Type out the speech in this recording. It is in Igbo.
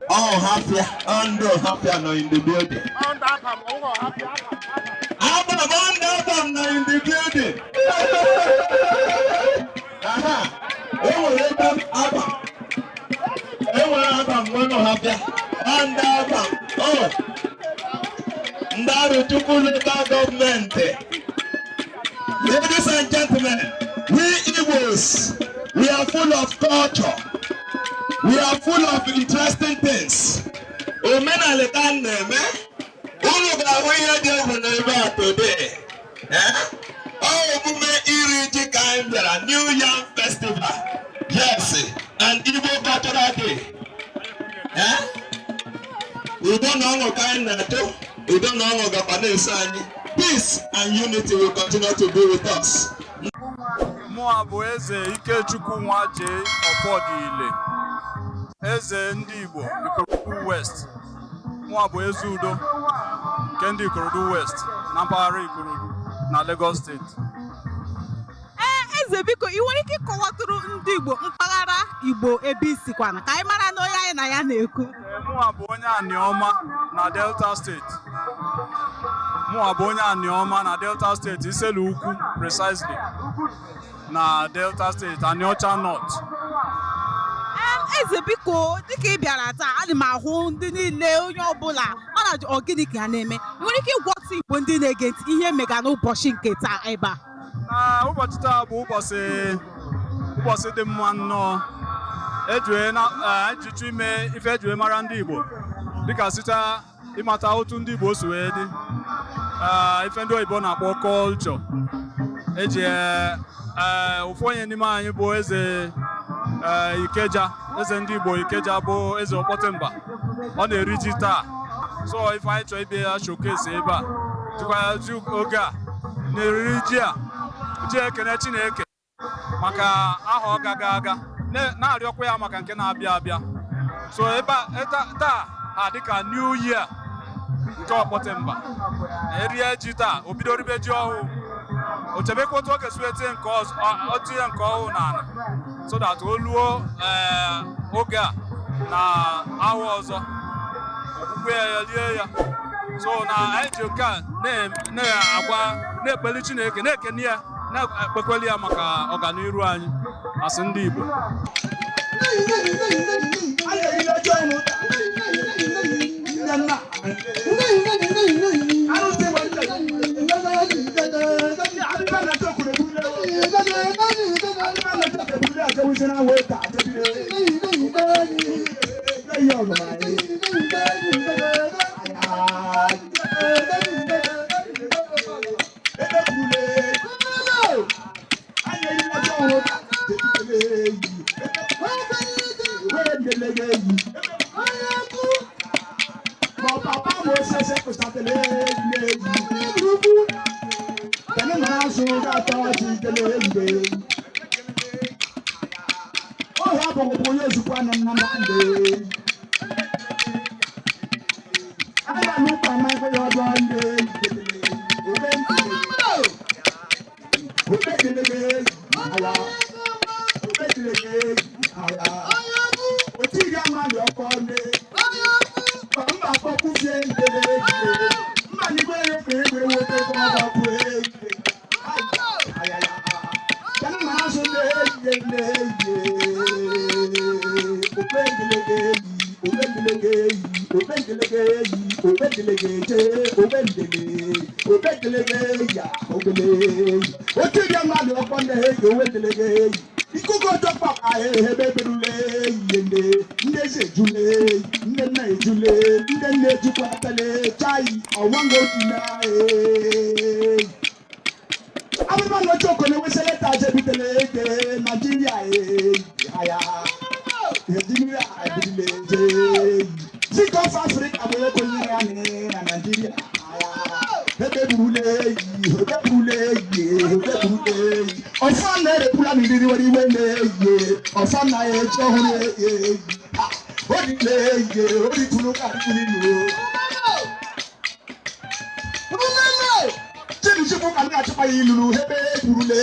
Ọhafịa, ndị Ọhafịa nọ in the building. Abam, ndị Abam nọ in the building. Aha, enwere ebe Abam. Enwere Abam nwere Ọhafịa. Ndị Abam. Oh. Ndị Arochukwu local government. Ladies and gentlemen, we Igbos, we are full of culture. We are full of interesting things. Omenala ka m na-eme, unu ga-ahụ ihe dị egwu n'ebe a today. Eh? Ọ omume iri ji ka anyị bịara, New Yam Festival. Yes, and Igbo Cultural Day. Eh? Udo na ọṅụ ka anyị na-achọ, udo na ọṅụ gakwa na-eso anyị. Peace and unity will continue to be with us. Mụa bụ Eze Ikechukwu Nwaje Ọfọdụile, eze ndị Igbo Ikorodu West. Mụa bụ eze udo nke ndị Ikorodu West na mpaghara Ikorodu na Lagos Steeti. Ee, eze, biko, ị nwere ike ịkọwatụrụ ndị Igbo mpaghara Igbo ebe isikwana, ka anyị mara na onye anyị na ya na-ekwu? Ee, mụa bụ onye Aniọma na Delta Steeti. Mụa bụ onye Aniọma na Delta Steeti, Iselu Ukwu precisely, na Delta Steeti, Aniocha North. Eze, biko, dịka ị bịara taa, ana m ahụ ndị niile, onye ọbụla mana ọ gịnị ka a na-eme? Ị nwere ike ịgwọta Igbo ndị na-ege ntị ihe mega n'ụbọchị nke taa ebe a? Na ụbọchị taa bụ ụbọchị dị mma nnọọ. Ejue na ejichu ime ife ejue mara ndị Igbo, dịka site ịmata otu ndị Igbo si wee dị. Ife ndị oyibo na-akpọ culture. Eji ofu onye n'ime anyị bụ eze Ikeja, eze ndị Igbo Ikeja, bụ eze Ọkpọtịmba, ọ na-eri ji taa. So ife anyị chọrọ ịbịa ya showcase ebe a, jikwa ji oge a na-eriri ji a, ji ekene Chineke maka aha ọ gaga aga, na-arịọkwa ya maka nke na-abịa abịa. So ebe a taa ha dịka New Year nke Ọkpọtịmba. Erie ji taa, o bido ribe ji ọhụụ, o chebekwa otu ọ ga-esi wee tinye nke ọzọ, ọ tinye nke ọhụụ n'ala, so that o luo oge a na ahụ ọzọ, okwukwe ya, ya rie ya. So na anyị ji nke a na-agwa, na-ekpeli Chineke, na-ekene ya, na-ekpekweli ya maka ọganiru anyị asị ndị Igbo. Chukwu ka m ga-achịkwa ya iluru ebe ekwurule.